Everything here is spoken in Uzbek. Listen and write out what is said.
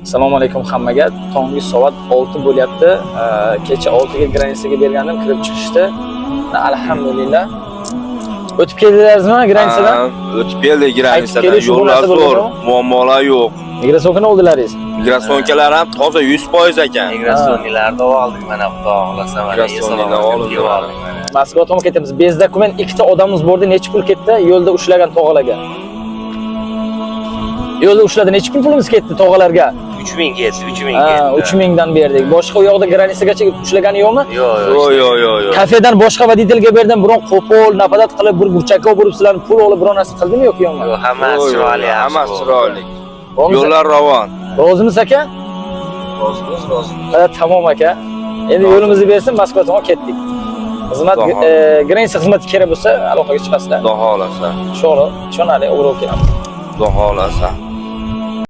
Assalomu alaykum hammaga. Tonggi soat 6 bo'lyapti. Kecha 6 ga граница ga bergandim, kirib chiqishdi. Alhamdulillah. O'tib keldingizmi граница dan? Ha, o'tib keldik граница dan. Qaytib kelish bu Yo'llar narsa zo'r, bo'ladimi? Muammolar yo'q. Миграционка ni oldilaringiz. Миграционка lar ham toza 100% ekan. Миграционный larni oldik mana, xudo xohlasa, mana. Миграционный lar eson-omon olindi kelib mana. Oldik mana. Moskva tomon ketamiz. Без документ ikkita odamimiz bordi, necha pul ketdi? Yo'lda ushlagan tog'alarga. Yo'lda ushladi, necha pul pulimiz ketdi tog'alarga? 3000 ketdi, 3000 Ha, ketdi. 3000 dan berdik. Boshqa u yoqda граница gacha ushlagani yo'qmi? Yo'q, Yo'q, yo'q, yo'q, yo'q. Kafedan boshqa водитель ga berdim, biron qo'pol, нападать qilib, bir burchakka olib borib sizlarni pul olib biron narsa qildimi yoki yo'qmi? Yo'q, hammasi Yo'q, yo'q, chiroyli, yaxshi hammasi bo'ldi. Chiroyli. Bo'lmasa- Yo'llar ravon. Rozimiz, aka? Rozimiz, rozimiz. Ha, tamom, aka. Endi yo'limizni bersin, Moskva tomon ketdik. Xizmat Xudo граница xizmati kerak bo'lsa, aloqaga chiqasizlar. Xudo xohlasa. Ishonadi, ishonadi, o'g'ri kelamiz. Xudo xohlasa.